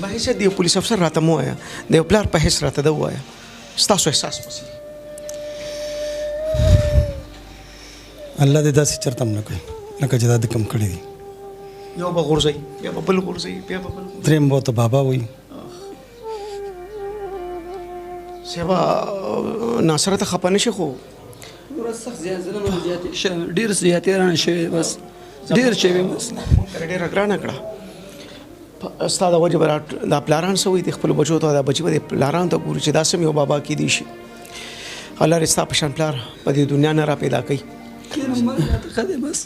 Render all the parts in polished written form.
به حیث د یو پولیس افسر راته مو وایه، د یو پلار په حیث راته ده ووایه، ستاسو احساس به څه؟ الله دې داسې چېرته هم نه کوي لکه چې دا د کم کړي دي. یو به غورځوي، بیا به بل غورځوي، بیا به بل، دریم به ورته بابا وایي. صاحبه ناصره ته خفه نه شي، خو سخت زیات ظلم زیاتې ډېر زیاتې رانه شوی، بس ډېر شوی، بس مونږ ته ډېره ګرانه کړه. ستا د وجې به دا پلاران څه وایي د خپلو بچو ته؟ دا بچي به د پلارانو ته ګوري چې دا سم یو بابا کېدی شي. الله دې ستا په شان پلار په دې دنیا نه را پیدا کوي. ښه دی، بس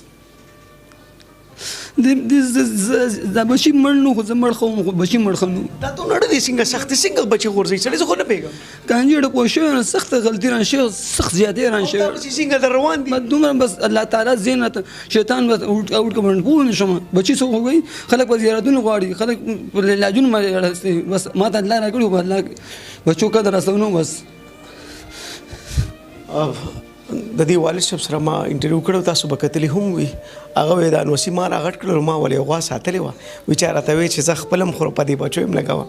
دا بچي مړ نو، خو زه مړ ښه وم، خو بچي مړ ښه نو. دا دونه ډېر څنګه سختې څنګه بچي غورځوي سړی؟ زه خو نه پوهېږم. کانجې پوه شوی نه، سخته غلطي رانه شوې، سخت زیاتې رانه شوې. بچي څنګه در روان دي؟ دومره بس الله تعالی ذهن راته شیطان بس اوټ کړم، پوه نه شوم. بچي څوک وایي؟ خلک په زیارتونو غواړي، خلک په علاجونو باندې اړستي، بس ما ته الله راکړي، خو الله بچو قدر رسونو بس. د دې والد صاحب سره ما انټرویو کړو، تاسو به کتلی هم وي. هغه وایي دا نوسي ما راغټ کړل، ما ولې غوا ساتلې وه، وی چا راته وایي چې زه خپل هم خو په دې بچو یم لګوه.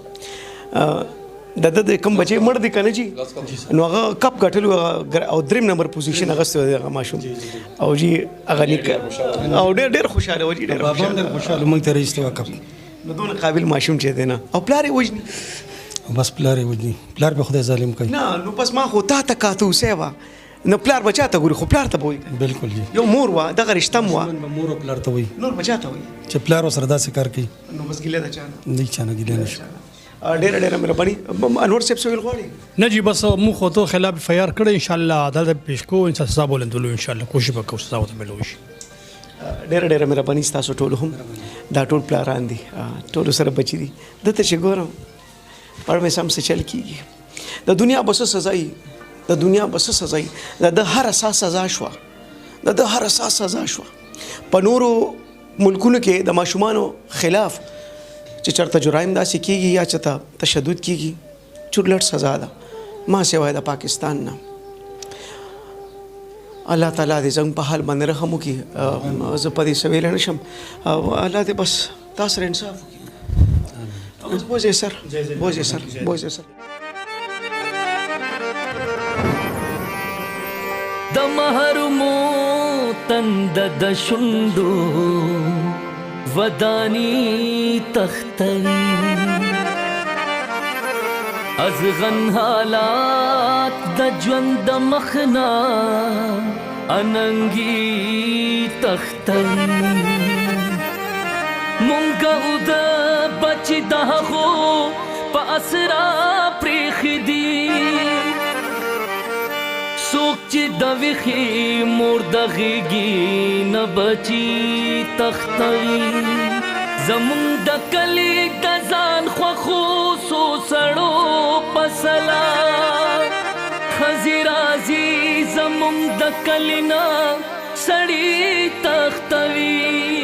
د ده د کوم بچی مړ دی که نه جي، نو هغه کپ ګټلی او دریم نمبر پوزیشن اخیستی دی هغه ماشوم، او جي هغه نیکه او ډېر ډېر خوشحاله و جي، ډېر بابا هم ډېر خوشحاله، موږ ته راایستې وه کپ. نو دونه قابل ماشوم چې دی نه، او پلار یې وژني، بس پلار یې وژني، پلار به خدای ظالم کوي. نه نو بس ما خو تا ته کاتو صاحبه، نو پلار به چاته ګوري؟ خو پلار ته به وایي. بالکل جی، یو مور وه، دغه رشته هم وه، مور او پلار ته وایي، نور به چاته وایي چې پلار ورسره داسې کار کوي؟ نو بس ګیله ده چا نه، نه چا نه ګیله نشو. ډېره ډېره مهرباني. انور صاحب څه ویل غواړي؟ نه جی، بس موږ خو ته خلاف اف آی آر کړی، ان شاء الله عدالت پیش کوو، ان شاء الله سزا به ولندلو، ان شاء الله کوشش به کوو سزا ورته ملو شي. ډېره ډېره مهرباني ستاسو ټولو هم. دا ټول پلاران دي، ټولو سره بچي دي. ده ته چې ګورم پړ مې سم څه چل کېږي. د دنیا به څه سزا وي؟ د دنیا به څه سزا وي؟ د ده هره سا سزا شوه، د ده هره سا سزا شوه. په نورو ملکونو کې د ماشومانو خلاف چې چېرته جرایم داسې کېږي یا چېرته تشدد کېږي، چورلټ سزا ده، ما سوای د پاکستان نه. الله تعالی دې زموږ په حال باندې رحم وکړي. زه په دې څه ویلی نه شم. الله دې بس تا سره انصاف وکړي. بوځئ سر، بوځئ سر، بوځئ سر. د محرومو تند د شونډو ودانی تختوي، ازغن حالات د ژوند د مخنا اننګي تختوي. مونږ او د بچ دغو په اسرا پرېښي دي، څوک چې د ویښې مور د غېږې نه بچي تښتوي. زمونږ د کلي د ځان خوښو څو سړو په سلا ښځې راځي، زمونږ د کلي نه سړي تښتوي.